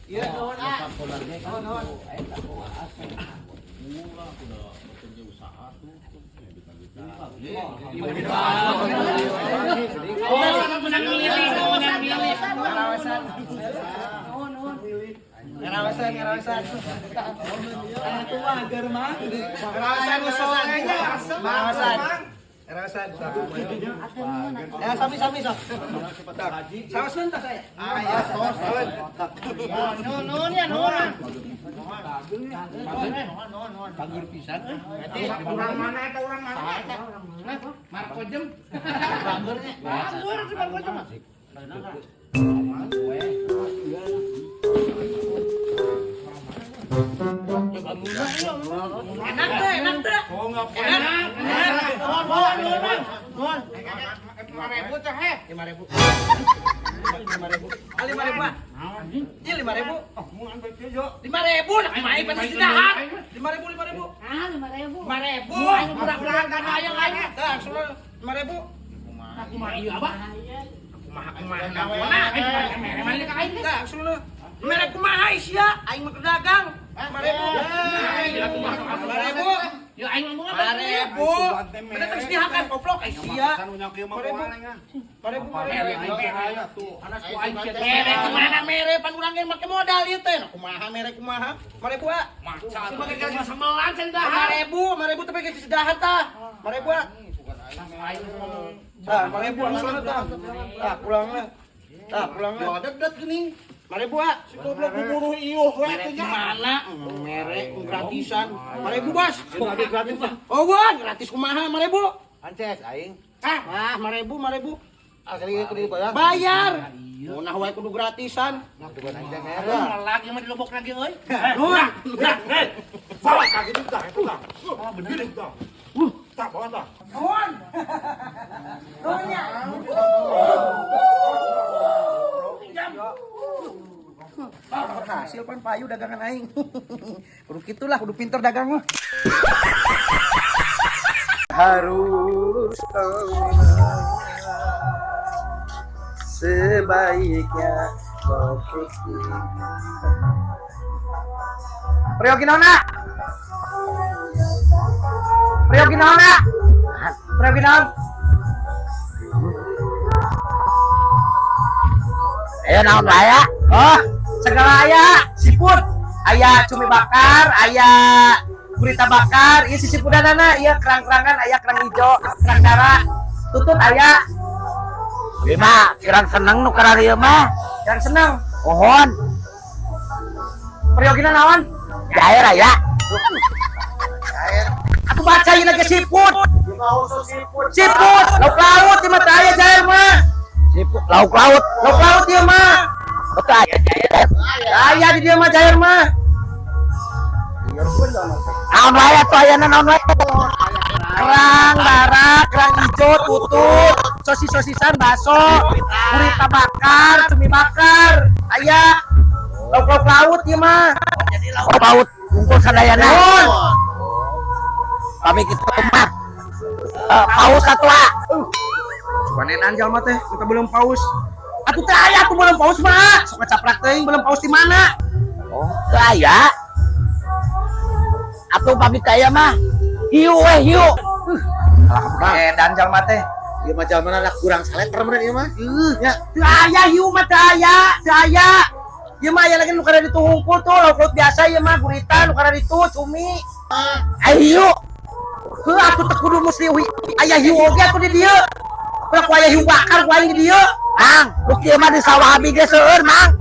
Iya, nuhun ah. Nuhun, nuhun. Murah udah bekerja usaha tuh. Menang milih, menang milih. Ngarawesan. Ngarawesan, ngarawesan. Ngarawesan, ngarawesan. Ngarawesan. Ya, sami sami sok. Saos tah saya. Ah, iya, tos. Nuhun, nuhun ya, nuhun. Pagur pisan. Urang mana eta, urang mana eta? Marco Jem. Bagurnya. Bagur si Marco Jem. Enak teh, enak teh. Enak, enak. Nuhun, nuhun, nuhun. Nuhun. 5.000 teh, he. 5.000. 5.000. Ah, 5.000 ah. Iya, 5.000. 5.000 lah kumaha ieu pasti dahar. 5.000, 5.000. Ah, 5.000. 5.000. Murah-murahan kan hayang aing. Tah, langsung 5.000. Kumaha ieu abah? Kumaha kumaha naonna aing mere mana ka aing. Tah, langsung mere kumaha sia? Aing mah keur dagang. 5.000. 5.000. Ya aing ngomong apa? 5.000. Bener terus dihakan koplok ai sia. 5.000. 5.000, 5.000. Mere kumaha mere pan urang ge make modal ieu teh. Nah, kumaha mere kumaha? 5.000 ah. Maca make gaji semelan can dahar. 5.000, 5.000 tapi gaji dahar tah. 5.000 ah. Tah, 5.000 langsung tah. Tah, pulangna. Tah, pulangna. Dedet geuning. 5.000 ah. Si goblok buburuh iuh we Mere atuh nya. mana? Mere gratisan. 5.000, Bos. Gratis gratis lah. Oh, wah, gratis kumaha 5.000? Ances aing. Ah, 5.000, 5.000. Asli kudu dibayar. Bayar. Munah wae kudu gratisan. Tuh anjing merah. Lagi mah dilobok lagi euy. Nuhun. Bawa kaki itu tah, itu tah. Oh, bener itu tah. Tah, bawa tah. Nuhun. Nuhun nya. Berhasil pan payu dagangan aing. Kudu kitulah, kudu pinter dagang mah. Harus kau sebaiknya kau pergi. Priyogi naonna? Priyogi naonna? Priyogi naon? Ayo naon aya? Oh, segala aya, siput, aya cumi bakar, aya gurita bakar, ieu sisi pudanana, ieu kerang-kerangan, aya kerang hijau, kerang darah, tutut aya, Lima, kirang seneng nu kararieu ieu mah. kerang seneng. Pohon, Priyogina naon? jair aya. Aku baca ieu lagi siput. Siput, lauk laut ieu mah teu aya jair mah. Siput lauk laut. Lauk laut ieu mah. Betul aya jair. Aya di dieu mah jair mah. Naon wae atuh ayana naon wae. Kerang darah, kerang hijau, tutut, sosis-sosisan, bakso, gurita bakar, cumi bakar, aya lauk-lauk laut ieu mah. Lauk laut kumpul sadayana. Nuhun. Kami kitu mah. Paus atuh ah. Supanenan jalma teh, kita belum paus. Atuh teh aya atuh belum paus mah. Sok ngacaprak teuing belum paus di mana? Oh, teu aya. Atuh pamit aya mah. Hiu we hiu. Edan jalma teh. Ieu mah jalmana lah kurang saleter meureun ieu mah. Ya, teu aya hiu mah teu aya, teu aya. Ieu mah aya lagi nu kada ditu hungkul tuh, lauk laut biasa ieu mah gurita nu kada ditu cumi. Ai hiu. Heuh atuh teu kudu mesti aya hiu oge atuh di dieu. Ulah ku aya hiu bakar ku aing di dieu. Mang, nu kieu mah di sawah abi ge seueur, Mang.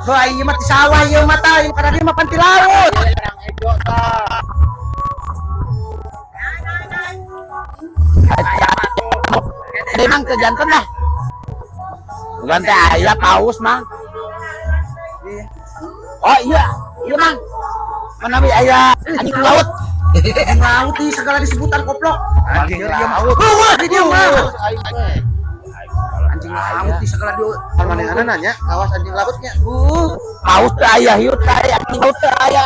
Heuh ieu mah di sawah ieu mah tah, ieu kada dieu mah panti laut. Memang ke janten lah. Bukan teh aya paus, Mang. Oh iya, iya Mang. Mana we aya anjing laut. Anjing laut ih segala disebutan koplok. Anjing laut. Heuh di dieu mah. Anjing laut ih segala di Manehna nanya, kawas anjing lautnya. Paus teh aya, hiu teh aya, anjing laut teh aya.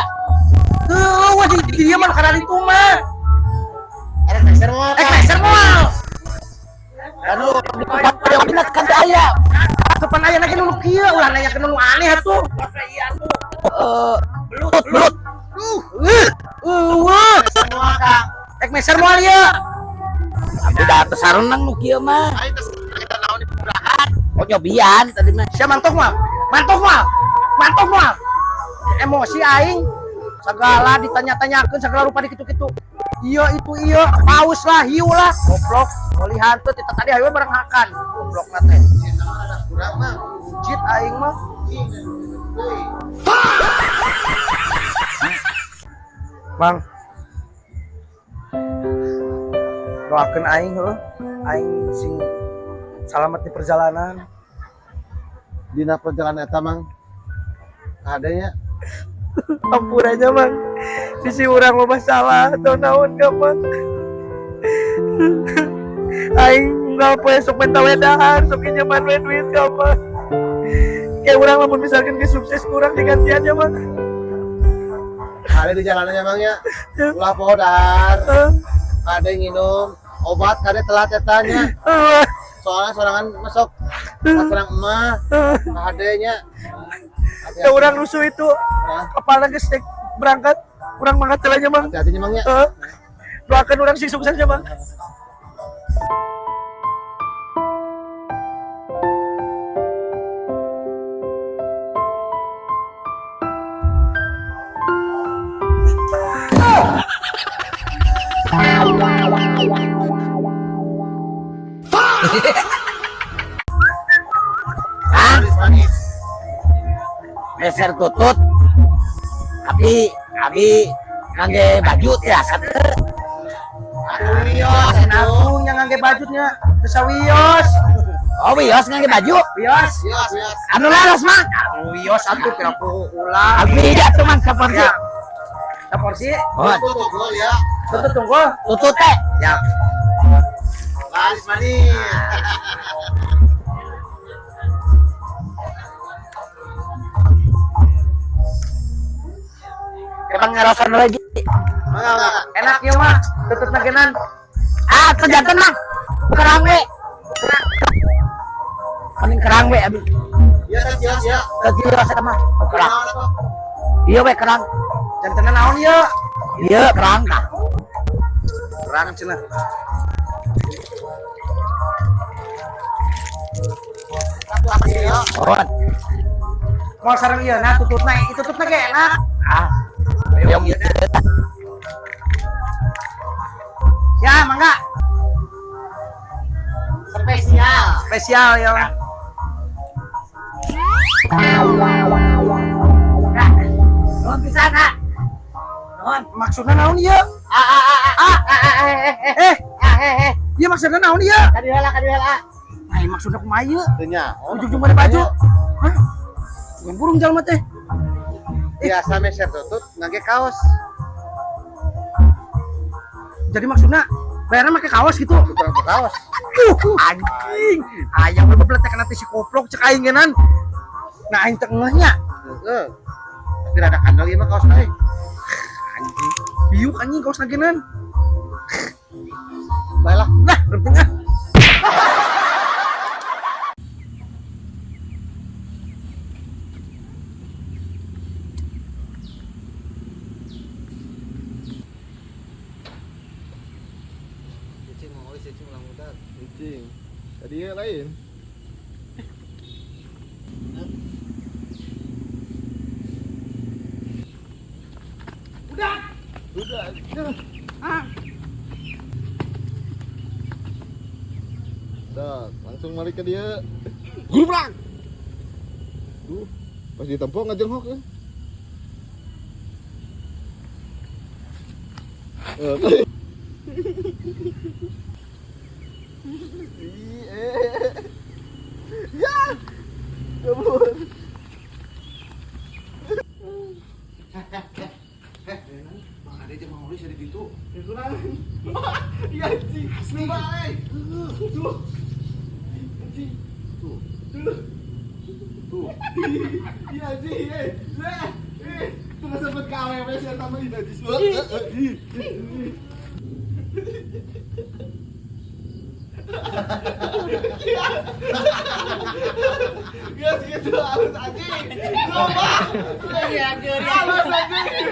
Heuh di dieu mah kada ditu mah. Ada meser moal. Eh meser moal. Anu di tempat yang kan teh aya. Asupan Pan aya lagi nu kieu, ulah nanya ke nu aneh atuh. Belut, belut. Eueuh. Semua Kang. Ek meser moal ieu. Abdi da teu sareneng nu kieu mah. Ayo tes kita naon di pemberahan. Oh nyobian tadi mah. Sia mantok moal. Mantok moal. Mantok moal. Emosi aing. Segala ditanya-tanyakeun segala rupa dikitu-kitu. Iya itu iya, paus lah, hiu lah. Goblok, meuli hantu tita tadi hayu bareng hakan. Goblok na teh. Kurang mah. Jit aing mah. Bang. Doakeun aing heuh. Aing sing salamet di perjalanan. Dina perjalanan eta Mang. Kadenya Ampun aja Bang. Sisi urang mah salah atau naon ka Bang. Aing unggal poe sok minta wedahan, sok nyaman we duit ka Bang. Kayak urang lamun misalkan ge sukses kurang digantiannya Bang. kade di jalanannya Mang ya. Ulah podar. Kade nginum obat kade telat etanya. Soalnya sorangan masuk serang emak kadenya. Ya urang rusuh itu kepala geus berangkat, urang mangkat celanya Bang. Hati-hatinya Mang ya. Doakan urang sing suksesnya Bang. Manis manis. Meser tutut. Abi abi ngangge baju tiasa teu. Wios Nanggung yang ngangge bajutnya, teu sawios. Oh wios ngangge baju. Wios. Wios wios. Anu laras Mang. Wios atuh pira ulah. Abi da tuh Mang saporsi. Ya. Saporsi. Oh, Tunggu ya. Tutut tunggu. tutut teh. Ya. Manis manis. Emang ngerasan lagi. Mangga. Enak ya mah, tutut nagenan. Ah, teu janten Mang. Kerang we. Mending kerang we abi. Iya kan jelas ya. Teu jelas eta mah. Kerang. Iya we kerang. Jantenan naon ieu? Iya kerang tah. Kerang cenah. Oh. Moal sareng ieu nah tututna, itu tututna ge enak. Ah. Yang ieu teh. Ya, mangga. Spesial. Spesial ya. Nuhun pisan ah. Nuhun. Maksudna naon ieu? Ah ah ah ah ah ah eh eh Eh, ah eh eh. ieu maksudna naon ieu? Kadi heula kadi heula. Nah, maksudna kumaha ieu? Teu nya. Ujung-ujung mana baju? Hah? Bukan burung jalma teh. Biasa meser tutut ngangge kaos. Jadi maksudna bayarnya pakai kaos gitu. Bukan kaos. Anjing. Ayam bebeletek nanti si koplok cek aing genan. Nah, aing teh ngeuhnya. Heeh. Tapi rada kandel ieu mah kaos euy. Anjing. Biuk anjing kaos nagenan. Baiklah. Nah, penting ah. Cicing mau cicing ulang udah. Cicing. Tadi ya lain. Udah. Udah. Ah. Dah, langsung balik ke dia. Gulubrak. Duh, pas ditempo ngajenghok ya. Ya. Kabur. Bang Ade jeung Mang Ulis ada gitu. Iya anjing. Asli. Tuh. Anjing. Tuh. Tuh. Tuh. Iya anjing. Eh. Eh. Tuh sempet ke AWW sih sama ini najis. Ih. Geus gitu halus anjing. Loba. Halus anjing.